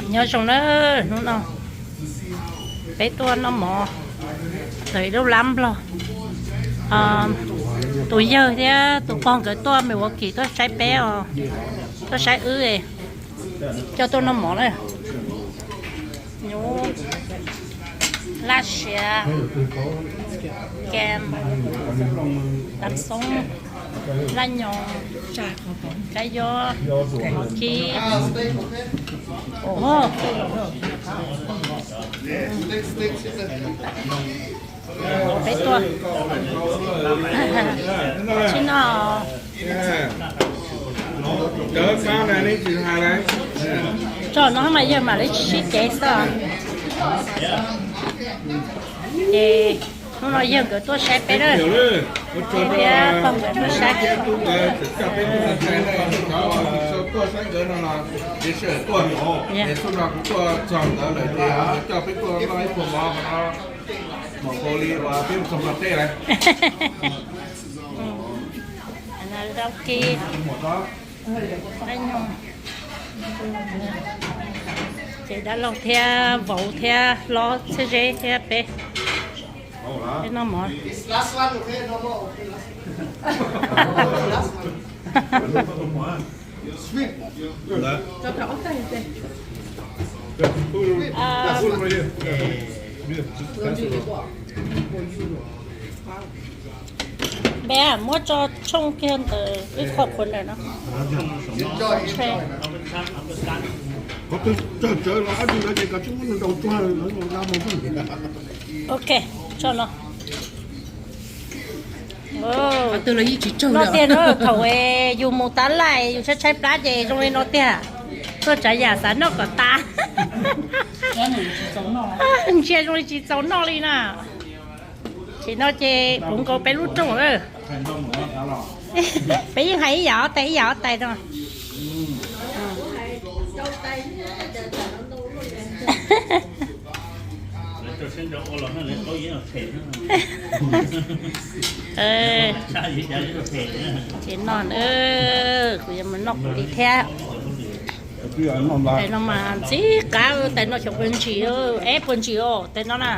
Nyob zoo na, hnub no peb tuaj noj mov ntawm ib lub lab nplog. Tus yawg thiab tus pog nkawd tuaj Milwaukee tuaj saib peb os, tuaj saib wb, coj tuaj noj mov na. Nyuv, laj siab, kem, tam xoob, laj nyoos, kab yob, qhov kib. Peb tuaj tsis no. Tso no mas yawg mam li sib cev xwb. Ces hnub no yawg nkawd tuaj saib peb na. Thiab pog nkawd tuaj saib. Ces dab laug thiab vauv thiab hlob txhiab zeb thiab peb, peb noj mov. Npe muab tso tshooj kiag ntawm ib qho qhuav ntawm no. Ok, tso no. Noj tiag, thaum yus mus tab laj yus tshaib tshaib plab ces zoo li no tiag. Tuaj tsav yam xav noj kom tas. Ntsia zoo li tsis txaus noj li na. Tam sim no ces puv nkaus peb lub rooj lawm. Peb yeej hais ib yam ob tais ib yam ob tais no. Ces no, kuv yuav mus noj kuv li thiab. Tais no mas ntxim qab, tais no xyov puas ntsim, eb puas ntsim os tais no na.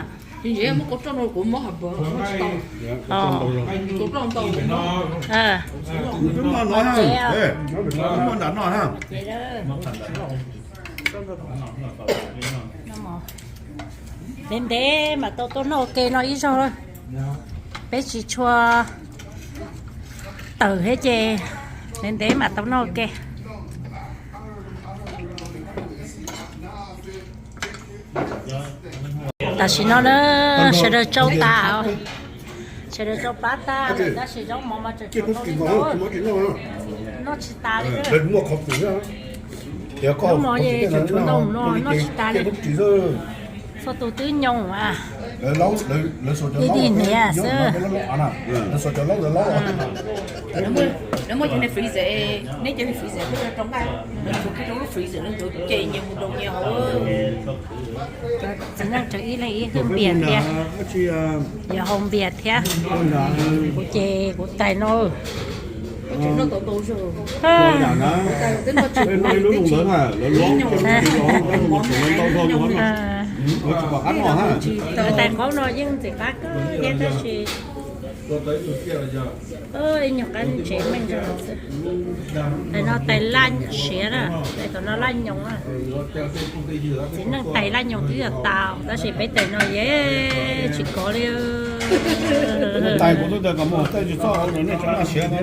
Ntev ntev mas tau tuaj noj ua ke no ib zaug. Peb tsis tshua tawm thiab ces ntev ntev mas tau noj ua ke. Tam sim no na, sawv daws tsau tas, sawv daws tsau plab tag lawm tab sis zaub mov mas tseem tshuav ntau li ntau. Noj tsis tas li. Zaub mov ces tseem tshuav ntau no noj tsis tas li. Txhua tus twb nyoos a. Ib dig hniav xwb. Lawv muaj cov freezer, neb cov freezer peb rau nqaij, lawv tshuav kiag rau lub freezer, lawv ntxuav ces nyias mus daus nyias haus. Txiv neej tseem ib leeg ib hwj npias tias yog haus npias thiab. Kuv ces kuv tais no. Tais qaub no yeej ntxim qab kawg thiab tab sis ib nyuag qab tsev meej rau xwb. Tais no tais laj siav na, tais tom no laj nyoos na. Txiv neej tais laj nyoos twb yog tas tab sis peb tais no yeej tsis kov li. Tais kuv twb tais kom mus tej tsis txhob nej tseem laj siav no.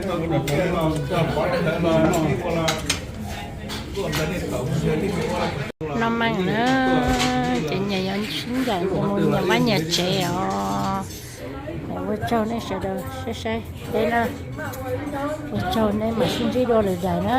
No meej na, ces nyias yuav sib ncaim mus nyias vaj nyias tsev os. Ua tsaug nej sawv daws saib saib peb na. Ua tsaug nej mam sib ntsib dua lwm daim na.